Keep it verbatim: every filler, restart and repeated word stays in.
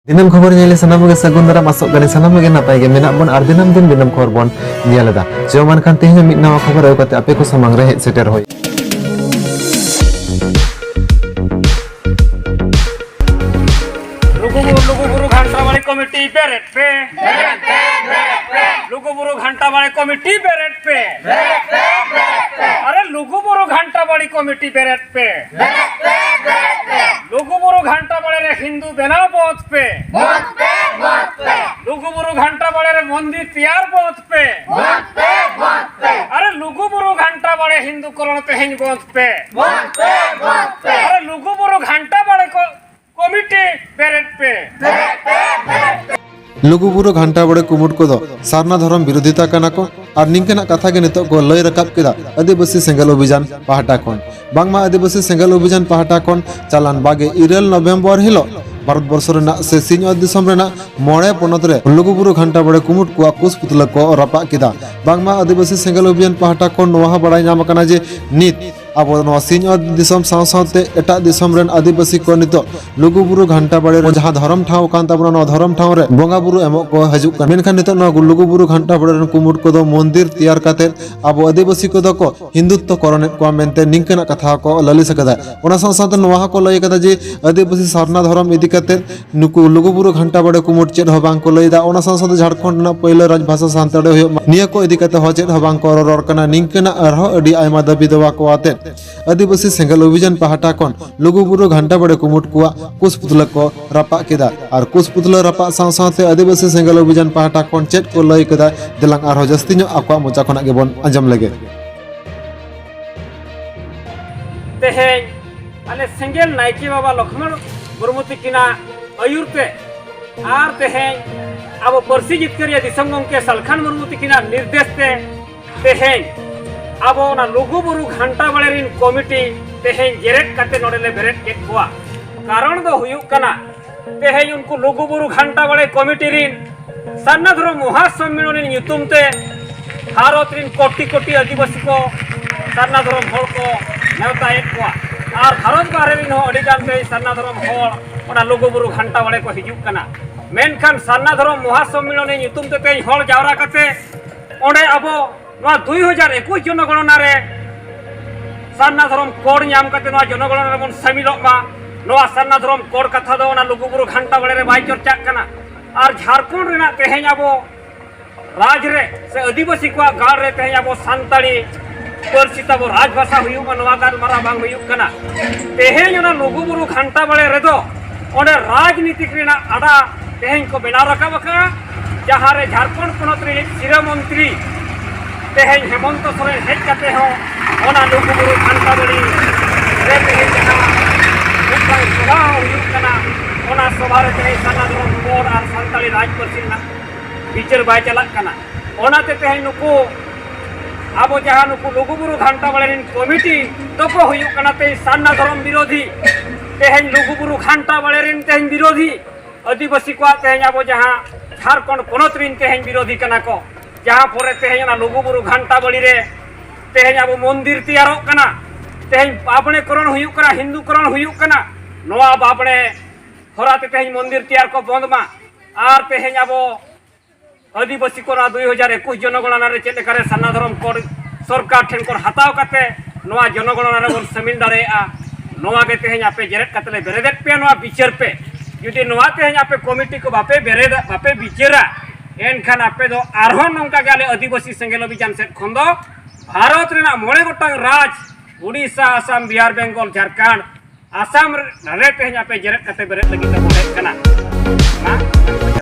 ᱫᱤᱱᱟᱹᱢ ᱠᱷᱚᱵᱚᱨ ᱧᱮᱞ ᱥᱟᱱᱟᱢ ᱜᱮ ᱥᱟᱹᱜᱩᱱ ᱫᱟᱨᱟᱢ, ᱟᱥᱚᱜ ᱠᱟᱹᱱᱟᱹᱧ ᱥᱟᱱᱟᱢ ᱜᱮ ᱱᱟᱯᱟᱭ ᱜᱮ ᱢᱮᱱᱟᱜ ᱵᱚᱱ ᱟᱨ ᱫᱤᱱᱟᱹᱢ ᱫᱤᱱ ᱫᱤᱱᱟᱹᱢ ᱠᱷᱚᱵᱚᱨ ᱵᱚᱱ ᱧᱮᱞ ᱮᱫᱟ᱾ ᱪᱚ ᱢᱟ ᱮᱱᱠᱷᱟᱱ ᱛᱮᱦᱮᱧ ᱦᱚᱸ ᱢᱤᱫ ᱱᱟᱣᱟ ᱠᱷᱚᱵᱚᱨ ᱟᱹᱜᱩ ᱠᱟᱛᱮ ᱟᱯᱮ ᱠᱚ ᱥᱟᱢᱟᱝ ᱨᱮ ᱦᱮᱡ ᱥᱮᱴᱮᱨ ᱦᱩᱭ᱾ ᱞᱩᱜᱩᱵᱩᱨᱩ, ᱞᱩᱜᱩᱵᱩᱨᱩ ᱜᱷᱟᱱᱴᱟ ᱵᱟᱲᱮ ᱠᱚᱢᱤᱴᱤ ᱵᱮᱨᱮᱫ ᱯᱮ᱾ ᱞᱩᱜᱩᱵᱩᱨᱩ ᱜᱷᱟᱱᱴᱟ ᱵᱟᱲᱮ ᱠᱚᱢᱤᱴᱤ ᱵᱮᱨᱮᱫ ᱯᱮ᱾ ᱟᱨᱮ ᱞᱩᱜᱩᱵᱩᱨᱩ ᱜᱷᱟᱱᱴᱟ ᱵᱟᱲᱮ ᱠᱚᱢᱤᱴᱤ ᱵᱮᱨᱮᱫ ᱯᱮ᱾ ᱞᱩᱜᱩᱵᱩᱨᱩ ᱜᱷᱟᱱᱴᱟ ᱵᱟᱲᱮ ᱨᱮ ᱦᱤᱱᱫᱩ ᱵᱮᱱᱟᱣ ᱵᱚᱸᱫᱽ ᱯᱮ᱾ ᱞᱩᱜᱩᱵᱩᱨᱩ ᱜᱷᱟᱱᱴᱟ ᱵᱟᱲᱮ ᱨᱮ ᱢᱚᱱᱫᱤᱨ ᱛᱮᱭᱟᱨ ᱵᱚᱸᱫᱽ ᱯᱮ᱾ ᱟᱨᱮ ᱞᱩᱜᱩᱵᱩᱨᱩ ᱜᱷᱟᱱᱴᱟ ᱵᱟᱲᱮ ᱦᱤᱱᱫᱩ ᱠᱚᱨᱚᱱ ᱛᱮᱦᱮᱧ ᱵᱚᱸᱫᱽ ᱯᱮ᱾ ᱟᱨᱮ ᱞᱩᱜᱩᱵᱩᱨᱩ ᱜᱷᱟᱱᱴᱟ ᱵᱟᱲᱮ ᱠᱚ ᱠᱚᱢᱤᱴᱤ ᱵᱮᱨᱮᱫ ᱯᱮ᱾ ᱞᱩᱜᱩᱵᱩᱨᱩ ᱜᱷᱟᱱᱴᱟ ᱵᱟᱲᱮ ᱠᱩᱢᱩᱴ ᱠᱚᱫᱚ ᱥᱟᱨᱱᱟ ᱫᱷᱚᱨᱚᱢ ᱵᱤᱨᱳᱫᱷᱤᱛᱟ ᱠᱟᱱᱟ ᱠᱚ ᱟᱨ ᱱᱤᱝᱠᱟᱹᱱᱟᱜ ᱠᱟᱛᱷᱟ ᱜᱮ ᱱᱤᱛᱚᱜ ᱠᱚ ᱞᱟᱹᱭ ᱨᱟᱠᱟᱵ ᱠᱮᱫᱟ ᱟᱹᱫᱤᱵᱟᱹᱥᱤ ᱥᱮᱸᱜᱮᱞ ᱚᱵᱷᱤᱡᱟᱱ ᱯᱟᱦᱴᱟ ᱠᱷᱚᱱ᱾ ᱵᱟᱝᱢᱟ ᱟᱹᱫᱤᱵᱟᱹᱥᱤ ᱥᱮᱸᱜᱮᱞ ᱚᱵᱷᱤᱡᱟᱱ ᱯᱟᱦᱴᱟ ᱠᱷᱚᱱ ᱪᱟᱞᱟᱱ ᱵᱟᱜᱮ ᱤᱨᱟᱹᱞ ᱱᱚᱵᱷᱮᱢᱵᱚᱨ ᱦᱤᱞᱳᱜ ᱵᱷᱟᱨᱚᱛ ᱵᱚᱨᱥᱚ ᱨᱮᱱᱟᱜ ᱥᱮ ᱥᱤᱧᱚᱛ ᱫᱤᱥᱚᱢ ᱨᱮᱱᱟᱜ ᱢᱚᱬᱮ ᱯᱚᱱᱚᱛ ᱨᱮ ᱞᱩᱜᱩᱵᱩᱨᱩ ᱜᱷᱟᱱᱴᱟ ᱵᱟᱲᱮ ᱠᱩᱢᱩᱴ ᱠᱚᱣᱟᱜ ᱠᱩᱥ ᱯᱩᱛᱞᱟᱹ ᱠᱚ ᱨᱟᱯᱟᱜ ᱠᱮᱫᱟ᱾ ᱵᱟᱝᱢᱟ ᱟᱹᱫᱤᱵᱟᱹᱥᱤ ᱥᱮᱸᱜᱮᱞ ᱚᱵᱷᱤᱡᱟᱱ ᱯᱟᱦᱴᱟ ᱠᱷᱚᱱ ᱱᱚᱣᱟ ᱦᱚᱸ ᱵᱟᱲᱟᱭ ᱧᱟᱢ ᱟᱠᱟᱱᱟ ᱡᱮ ᱱᱤᱛ ᱟᱵᱚ ᱱᱚᱣᱟ ᱥᱤᱧᱚᱛ ᱫᱤᱥᱚᱢ ᱥᱟᱶ ᱥᱟᱶᱛᱮ ᱮᱴᱟᱜ ᱫᱤᱥᱚᱢ ᱨᱮᱱ ᱟᱹᱫᱤᱵᱟᱹᱥᱤ ᱠᱚ ᱱᱤᱛᱚᱜ ᱞᱩᱜᱩᱵᱩᱨᱩ ᱜᱷᱟᱱᱴᱟ ᱵᱟᱲᱮ ᱨᱮ ᱡᱟᱦᱟᱸ ᱫᱷᱚᱨᱚᱢ ᱴᱷᱟᱶ ᱠᱟᱱ ᱛᱟᱵᱚᱱᱟ, ᱱᱚᱣᱟ ᱫᱷᱚᱨᱚᱢ ᱴᱷᱟᱶ ᱨᱮ ᱵᱚᱸᱜᱟ ᱵᱩᱨᱩ ᱮᱢᱚᱜ ᱠᱚ ᱦᱤᱡᱩᱜ ᱠᱟᱱᱟ᱾ ᱢᱮᱱᱠᱷᱟᱱ ᱱᱤᱛᱚᱜ ᱱᱚᱣᱟ ᱞᱩᱜᱩᱵᱩᱨᱩ ᱜᱷᱟᱱᱴᱟ ᱵᱟᱲᱮ ᱨᱮᱱ ᱠᱩᱢᱩᱴ ᱠᱚᱫᱚ ᱢᱚᱱᱫᱤᱨ ᱛᱮᱭᱟᱨ ᱠᱟᱛᱮ ᱟᱵᱚ ᱟᱹᱫᱤᱵᱟᱹᱥᱤ ᱠᱚᱫᱚ ᱠᱚ ᱦᱤᱱᱫᱩᱛᱛᱚ ᱠᱚᱨᱚᱱᱮᱫ ᱠᱚᱣᱟ ᱢᱮᱱᱛᱮ ᱱᱤᱝᱠᱟᱹᱱᱟᱜ ᱠᱟᱛᱷᱟ ᱦᱚᱸᱠᱚ ᱞᱟᱹᱞᱤᱥ ᱟᱠᱟᱫᱟ᱾ ᱚᱱᱟ ᱥᱟᱶ ᱥᱟᱶᱛᱮ ᱱᱚᱣᱟ ᱦᱚᱸᱠᱚ ᱞᱟᱹᱭ ᱟᱠᱟᱫᱟ ᱡᱮ ᱟᱹᱫᱤᱵᱟᱹᱥᱤ ᱥᱟᱨᱱᱟ ᱫᱷᱚᱨᱚᱢ ᱤᱫᱤ ᱠᱟᱛᱮ ᱱᱩᱠᱩ ᱞᱩᱜᱩᱵᱩᱨᱩ ᱜᱷᱟᱱᱴᱟ ᱵᱟᱲᱮ ᱠᱩᱢᱩᱴ ᱪᱮᱫ ᱦᱚᱸ ᱵᱟᱝ ᱠᱚ ᱞᱟᱹᱭ ᱮᱫᱟ᱾ ᱚᱱᱟ ᱥᱟᱶ ᱥᱟᱶᱛᱮ ᱡᱷᱟᱲᱠᱷᱚᱸᱰ ᱨᱮᱱᱟᱜ ᱯᱳᱭᱞᱳ ᱨᱟᱡᱽᱵᱷᱟᱥᱟ ᱥᱟᱱᱛᱟᱲᱤ ᱦᱩᱭᱩᱜ ᱢᱟ, ᱱᱤᱭᱟᱹ ᱠᱚ ᱤᱫᱤ ᱠᱟᱛᱮ ᱦᱚᱸ ᱪᱮᱫ ᱦᱚᱸ ᱵᱟᱝ ᱠᱚ ᱨᱚᱨᱚᱲ ᱠᱟᱱᱟ᱾ ᱱᱤᱝᱠᱟᱹᱱᱟᱜ ᱟᱨᱦᱚᱸ ᱟᱹᱰᱤ ᱟᱭᱢᱟ ᱫᱟᱹᱵᱤ ᱫᱟᱣᱟ ᱠᱚ ᱟᱛᱮ ᱟᱹᱫᱤᱵᱟᱹᱥᱤ ᱥᱮᱸᱜᱮᱞ ᱚᱵᱷᱤᱡᱟᱱ ᱯᱟᱦᱴᱟ ᱠᱷᱚᱱ ᱞᱩᱜᱩᱵᱩᱨᱩ ᱜᱷᱟᱱᱴᱟ ᱵᱟᱲᱮ ᱠᱩᱢᱩᱴ ᱠᱚᱣᱟᱜ ᱠᱩᱥ ᱯᱩᱛᱞᱟᱹ ᱠᱚ ᱨᱟᱯᱟᱜ ᱠᱮᱫᱟ᱾ ᱟᱨ ᱠᱩᱥ ᱯᱩᱛᱞᱟᱹ ᱨᱟᱯᱟᱜ ᱥᱟᱶ ᱥᱟᱶᱛᱮ ᱟᱹᱫᱤᱵᱟᱹᱥᱤ ᱥᱮᱸᱜᱮᱞ ᱚᱵᱷᱤᱡᱟᱱ ᱯᱟᱦᱴᱟ ᱠᱷᱚᱱ ᱪᱮᱫ ᱠᱚ ᱞᱟᱹᱭ ᱠᱮᱫᱟ, ᱫᱮᱞᱟᱝ ᱟᱨᱦᱚᱸ ᱡᱟᱹᱥᱛᱤ ᱧᱚᱜ ᱟᱠᱚᱣᱟᱜ ᱢᱚᱪᱟ ᱠᱷᱚᱱᱟᱜ ᱜᱮᱵᱚᱱ ᱟᱸᱡᱚᱢ ᱞᱮᱜᱮ᱾ ᱛᱮᱦᱮᱧ ᱟᱞᱮ ᱥᱮᱸᱜᱮᱞ ᱱᱟᱭᱠᱮ ᱵᱟᱵᱟ ᱞᱚᱠᱷᱢᱚᱬ ᱢᱩᱨᱢᱩ ᱛᱤᱠᱤᱱᱟᱜ ᱟᱹᱭᱩᱨ ᱛᱮ ᱟᱨ ᱛᱮᱦᱮᱧ ᱟᱵᱚ ᱯᱟᱹᱨᱥᱤ ᱡᱤᱛᱠᱟᱹᱨᱤᱭᱟᱹ ᱫᱤᱥᱚᱢ ᱜᱚᱢᱠᱮ ᱥᱟᱞᱠᱷᱟᱱ ᱢᱩᱨᱢᱩ ᱛᱤᱠᱤᱱᱟᱜ ᱱᱤᱨᱫᱮᱥ ᱛᱮ ᱛᱮᱦᱮᱧ ᱟᱵᱚ ᱚᱱᱟ ᱞᱩᱜᱩᱵᱩᱨᱩ ᱜᱷᱟᱱᱴᱟ ᱵᱟᱲᱮ ᱨᱤᱱ ᱠᱚᱢᱤᱴᱤ ᱛᱮᱦᱮᱧ ᱡᱮᱨᱮᱫ ᱠᱟᱛᱮ ᱱᱚᱰᱮ ᱞᱮ ᱵᱮᱨᱮᱫ ᱠᱮᱫ ᱠᱚᱣᱟ᱾ ᱠᱟᱨᱚᱱ ᱫᱚ ᱦᱩᱭᱩᱜ ᱠᱟᱱᱟ, ᱛᱮᱦᱮᱧ ᱩᱱᱠᱩ ᱞᱩᱜᱩᱵᱩᱨᱩ ᱜᱷᱟᱱᱴᱟ ᱵᱟᱲᱮ ᱠᱚᱢᱤᱴᱤ ᱨᱤᱱ ᱥᱟᱨᱱᱟ ᱫᱷᱚᱨᱚᱢ ᱢᱚᱦᱟ ᱥᱚᱢᱢᱮᱞᱚᱱᱤ ᱧᱩᱛᱩᱢ ᱛᱮ ᱵᱷᱟᱨᱚᱛ ᱨᱤᱱ ᱠᱳᱴᱤ ᱠᱳᱴᱤ ᱟᱹᱫᱤᱵᱟᱹᱥᱤ ᱠᱚ ᱥᱟᱨᱱᱟ ᱫᱷᱚᱨᱚᱢ ᱦᱚᱲ ᱠᱚ ᱱᱮᱣᱛᱟᱭᱮᱫ ᱠᱚᱣᱟ᱾ ᱟᱨ ᱵᱷᱟᱨᱚᱛ ᱵᱟᱦᱨᱮ ᱨᱤᱱ ᱦᱚᱸ ᱟᱹᱰᱤ ᱜᱟᱱ ᱛᱮ ᱥᱟᱨᱱᱟ ᱫᱷᱚᱨᱚᱢ ᱦᱚᱲ ᱚᱱᱟ ᱞᱩᱜᱩᱵᱩᱨᱩ ᱜᱷᱟᱱᱴᱟ ᱵᱟᱲᱮ ᱠᱚ ᱦᱤᱡᱩᱜ ᱠᱟᱱᱟ᱾ ᱢᱮᱱᱠᱷᱟᱱ ᱥᱟᱨᱱᱟ ᱫᱷᱚᱨᱚᱢ ᱢᱚᱦᱟ ᱥᱚᱢᱢᱮᱞᱚᱱᱤ ᱧᱩᱛᱩᱢ ᱛᱮ ᱛᱮᱦᱮᱧ ᱦᱚᱲ ᱡᱟᱣᱨᱟ ᱠᱟᱛᱮ ᱚᱸᱰᱮ ᱟᱵᱚ ᱱᱚᱣᱟ ᱫᱩᱭ ᱦᱟᱡᱟᱨ ᱮᱠᱩᱥ ᱡᱚᱱᱚᱜᱚᱬᱚᱱᱟ ᱨᱮ ᱥᱟᱨᱱᱟ ᱫᱷᱚᱨᱚᱢ ᱠᱳᱰ ᱧᱟᱢ ᱠᱟᱛᱮ ᱱᱚᱣᱟ ᱡᱚᱱᱚᱜᱚᱬᱚᱱᱟ ᱨᱮᱵᱚᱱ ᱥᱟᱹᱢᱤᱞᱚᱜ ᱢᱟ᱾ ᱱᱚᱣᱟ ᱥᱟᱨᱱᱟ ᱫᱷᱚᱨᱚᱢ ᱠᱳᱰ ᱠᱟᱛᱷᱟ ᱫᱚ ᱚᱱᱟ ᱞᱩᱜᱩᱵᱩᱨᱩ ᱜᱷᱟᱱᱴᱟ ᱵᱟᱲᱮ ᱨᱮ ᱵᱟᱭ ᱪᱚᱨᱪᱟᱜ ᱠᱟᱱᱟ᱾ ᱟᱨ ᱡᱷᱟᱲᱠᱷᱚᱸᱰ ᱨᱮᱱᱟᱜ ᱛᱮᱦᱮᱧ ᱟᱵᱚ ᱨᱟᱡᱽ ᱨᱮ ᱥᱮ ᱟᱹᱫᱤᱵᱟᱹᱥᱤ ᱠᱚᱣᱟᱜ ᱜᱟᱲ ᱨᱮ ᱛᱮᱦᱮᱧ ᱟᱵᱚ ᱥᱟᱱᱛᱟᱲᱤ ᱯᱟᱹᱨᱥᱤ ᱛᱟᱵᱚ ᱨᱟᱡᱽ ᱵᱷᱟᱥᱟ ᱦᱩᱭᱩᱜ ᱢᱟ, ᱱᱚᱣᱟ ᱜᱟᱞᱢᱟᱨᱟᱣ ᱵᱟᱝ ᱦᱩᱭᱩᱜ ᱠᱟᱱᱟ᱾ ᱛᱮᱦᱮᱧ ᱚᱱᱟ ᱞᱩᱜᱩᱵᱩᱨᱩ ᱜᱷᱟᱱᱴᱟ ᱵᱟᱲᱮ ᱨᱮᱫᱚ ᱚᱸᱰᱮ ᱨᱟᱡᱽᱱᱤᱛᱤᱠ ᱨᱮᱱᱟᱜ ᱟᱰᱟ ᱛᱮᱦᱮᱧ ᱠᱚ ᱵᱮᱱᱟᱣ ᱨᱟᱠᱟᱵ ᱟᱠᱟᱫᱼᱟ, ᱡᱟᱦᱟᱸ ᱨᱮ ᱡᱷᱟᱲᱠᱷᱚᱸᱰ ᱯᱚᱱᱚᱛ ᱨᱤᱱᱤᱡ ᱥᱤᱨᱟᱹ ᱢᱚᱱᱛᱨᱤ ᱛᱮᱦᱮᱧ ᱦᱮᱢᱚᱱᱛᱚ ᱥᱚᱨᱮᱱ ᱦᱮᱡ ᱠᱟᱛᱮ ᱦᱚᱸ ᱚᱱᱟ ᱞᱩᱜᱩᱵᱩᱨᱩ ᱜᱷᱟᱱᱴᱟ ᱵᱟᱲᱮ ᱨᱮ ᱛᱮᱦᱮᱧ ᱡᱟᱦᱟᱸ ᱢᱤᱫᱴᱟᱝ ᱥᱚᱵᱷᱟ ᱦᱩᱭᱩᱜ ᱠᱟᱱᱟ, ᱚᱱᱟ ᱥᱚᱵᱷᱟ ᱨᱮ ᱛᱮᱦᱮᱧ ᱥᱟᱨᱱᱟ ᱫᱷᱚᱨᱚᱢ ᱠᱳᱰ ᱟᱨ ᱥᱟᱱᱛᱟᱲᱤ ᱨᱟᱡᱽ ᱯᱟᱹᱨᱥᱤ ᱨᱮᱱᱟᱜ ᱵᱤᱪᱟᱹᱨ ᱵᱟᱭ ᱪᱟᱞᱟᱜ ᱠᱟᱱᱟ᱾ ᱚᱱᱟᱛᱮ ᱛᱮᱦᱮᱧ ᱱᱩᱠᱩ ᱟᱵᱚ ᱡᱟᱦᱟᱸ ᱱᱩᱠᱩ ᱞᱩᱜᱩᱵᱩᱨᱩ ᱜᱷᱟᱱᱴᱟ ᱵᱟᱲᱮ ᱨᱮᱱ ᱠᱚᱢᱤᱴᱤ ᱫᱚᱠᱚ ᱦᱩᱭᱩᱜ ᱠᱟᱱᱟ ᱛᱮᱦᱮᱧ ᱥᱟᱨᱱᱟ ᱫᱷᱚᱨᱚᱢ ᱵᱤᱨᱳᱫᱷᱤ᱾ ᱛᱮᱦᱮᱧ ᱞᱩᱜᱩᱵᱩᱨᱩ ᱜᱷᱟᱱᱴᱟ ᱵᱟᱲᱮ ᱨᱮᱱ ᱛᱮᱦᱮᱧ ᱵᱤᱨᱳᱫᱷᱤ, ᱟᱹᱫᱤᱵᱟᱹᱥᱤ ᱠᱚᱣᱟᱜ ᱛᱮᱦᱮᱧ ᱟᱵᱚ ᱡᱟᱦᱟᱸ ᱡᱷᱟᱲᱠᱷᱚᱸᱰ ᱯᱚᱱᱚᱛ ᱨᱮᱱ ᱛᱮᱦᱮᱧ ᱵᱤᱨᱳᱫᱷᱤ ᱠᱟᱱᱟ ᱠᱚ, ᱡᱟᱦᱟᱸ ᱯᱚᱨᱮ ᱛᱮᱦᱮᱧ ᱚᱱᱟ ᱞᱩᱜᱩᱵᱩᱨᱩ ᱜᱷᱟᱱᱴᱟ ᱵᱟᱲᱮ ᱨᱮ ᱛᱮᱦᱮᱧ ᱟᱵᱚ ᱢᱚᱱᱫᱤᱨ ᱛᱮᱭᱟᱨᱚᱜ ᱠᱟᱱᱟ, ᱛᱮᱦᱮᱧ ᱵᱟᱵᱽᱬᱮ ᱠᱚᱨᱚᱱ ᱦᱩᱭᱩᱜ ᱠᱟᱱᱟ, ᱦᱤᱱᱫᱩ ᱠᱚᱨᱚᱱ ᱦᱩᱭᱩᱜ ᱠᱟᱱᱟ, ᱱᱚᱣᱟ ᱵᱟᱵᱽᱬᱮ ᱦᱚᱨᱟ ᱛᱮ ᱛᱮᱦᱮᱧ ᱢᱚᱱᱫᱤᱨ ᱛᱮᱭᱟᱨ ᱠᱚ ᱵᱚᱱᱫ ᱢᱟ᱾ ᱟᱨ ᱛᱮᱦᱮᱧ ᱟᱵᱚ ᱟᱹᱫᱤᱵᱟᱹᱥᱤ ᱠᱚ ᱱᱚᱣᱟ ᱫᱩᱭ ᱦᱟᱡᱟᱨ ᱮᱠᱩᱥ ᱡᱚᱱᱚᱜᱚᱬᱚᱱᱟ ᱨᱮ ᱪᱮᱫ ᱞᱮᱠᱟᱨᱮ ᱥᱟᱨᱱᱟ ᱫᱷᱚᱨᱚᱢ ᱠᱳᱰ ᱥᱚᱨᱠᱟᱨ ᱴᱷᱮᱱ ᱠᱷᱚᱱ ᱦᱟᱛᱟᱣ ᱠᱟᱛᱮ ᱱᱚᱣᱟ ᱡᱚᱱᱚᱜᱚᱬᱚᱱᱟ ᱨᱮᱵᱚᱱ ᱥᱟᱹᱢᱤᱞ ᱫᱟᱲᱮᱭᱟᱜᱼᱟ, ᱱᱚᱣᱟ ᱜᱮ ᱛᱮᱦᱮᱧ ᱟᱯᱮ ᱡᱮᱨᱮᱫ ᱠᱟᱛᱮ ᱞᱮ ᱵᱮᱨᱮᱫᱮᱫ ᱯᱮᱭᱟ ᱱᱚᱣᱟ ᱵᱤᱪᱟᱹᱨ ᱯᱮ᱾ ᱡᱩᱫᱤ ᱱᱚᱣᱟ ᱛᱮᱦᱮᱧ ᱟᱯᱮ ᱠᱚᱢᱤᱴᱤ ᱠᱚ ᱵᱟᱯᱮ ᱵᱮᱨᱮᱫᱟ, ᱵᱟᱯᱮ ᱵᱤᱪᱟᱹᱨᱟ, ᱮᱱᱠᱷᱟᱱ ᱟᱯᱮ ᱫᱚ ᱟᱨᱦᱚᱸ ᱱᱚᱝᱠᱟ ᱜᱮ ᱟᱞᱮ ᱟᱹᱫᱤᱵᱟᱹᱥᱤ ᱥᱮᱸᱜᱮᱞ ᱚᱵᱷᱤᱡᱟᱱ ᱥᱮᱫ ᱠᱷᱚᱱ ᱫᱚ ᱵᱷᱟᱨᱚᱛ ᱨᱮᱱᱟᱜ ᱢᱚᱬᱮ ᱜᱚᱴᱟᱝ ᱨᱟᱡᱽ, ᱩᱰᱤᱥᱟ, ᱟᱥᱟᱢ, ᱵᱤᱦᱟᱨ, ᱵᱮᱝᱜᱚᱞ, ᱡᱷᱟᱲᱠᱷᱚᱸᱰ, ᱟᱥᱟᱢ ᱨᱮ ᱛᱮᱦᱮᱧ ᱟᱯᱮ ᱡᱮᱨᱮᱫ ᱠᱟᱛᱮ ᱵᱮᱨᱮᱫ ᱞᱟᱹᱜᱤᱫ ᱛᱮ ᱵᱚᱞᱮᱫ ᱠᱟᱱᱟ᱾ ᱢᱟ᱾